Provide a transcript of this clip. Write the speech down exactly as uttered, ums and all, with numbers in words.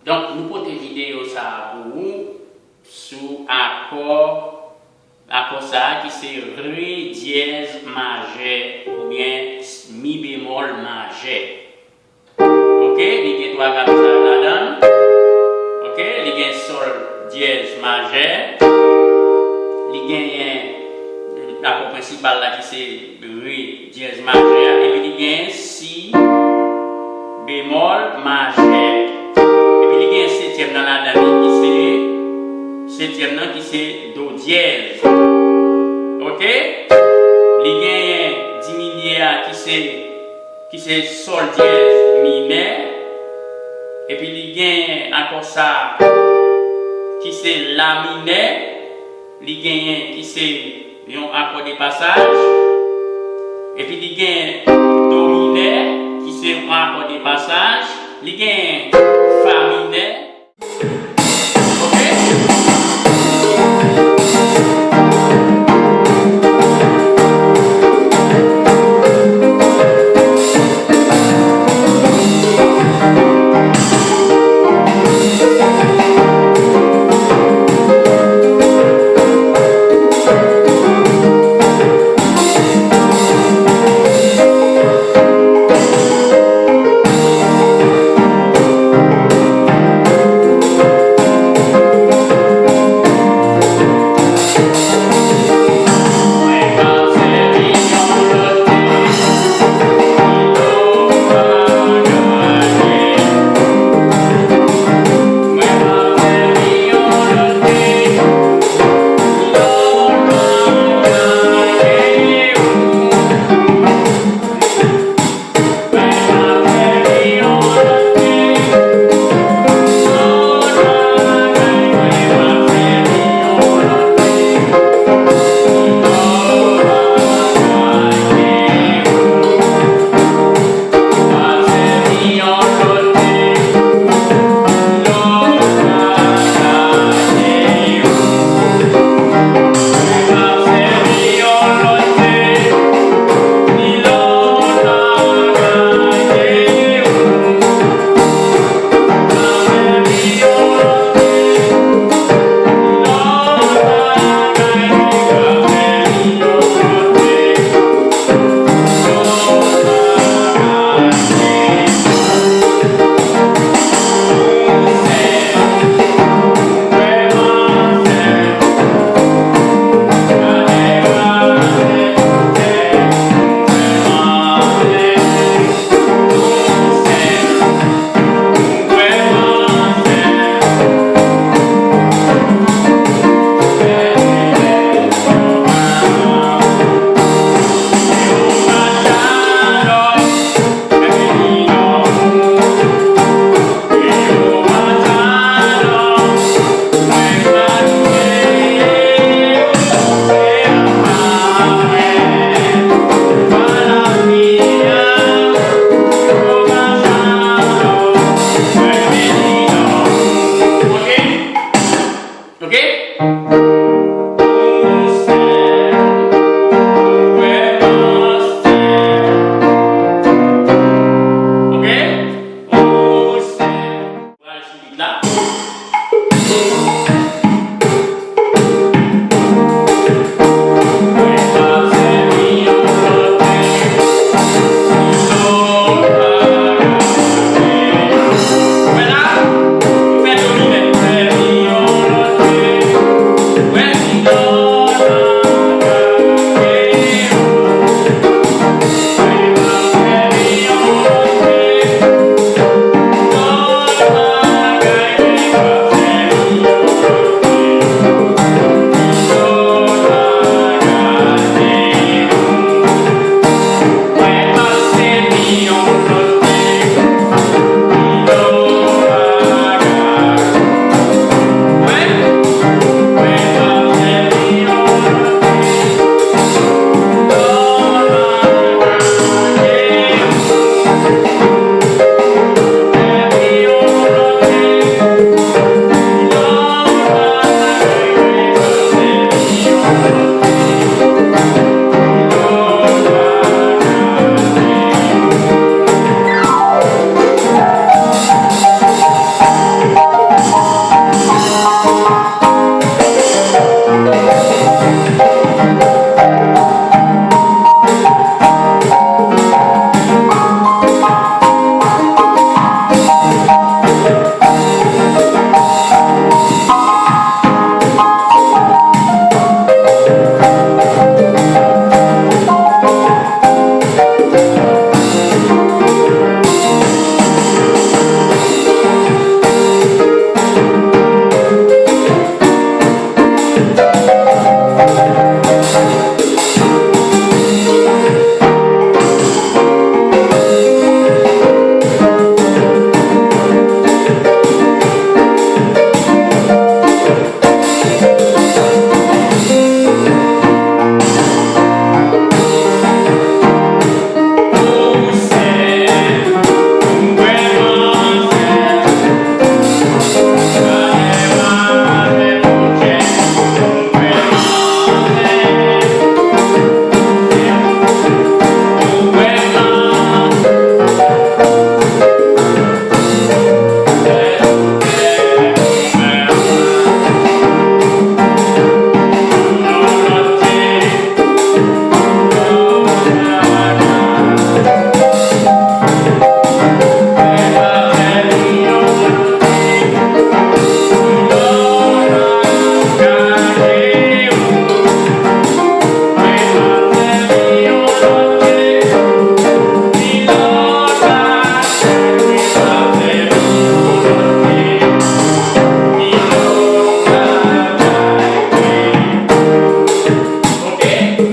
Donk, nou pote videyo sa a pou ou sou akò, akò sa a ki se re dyèz majè oubyen mi bemòl majè. Oke, li gen twa gam sa ladan l. Oke, li gen sòl dyèz majè. Li genyen akò prensipal la ki se re dyèz majè a, epi li gen si bemòl majè. Epi li gen setyèm nan ladan li ki se setyèm nan ki se do dyèz. Oke? Li genyen diminye a ki se ki se sòl dyèz minè. Epi li genyen akò sa ki se la minè. Li genyen ki se yon akò de pasaj. Epi li genyen do minè ki se yon akò de pasaj. Li genyen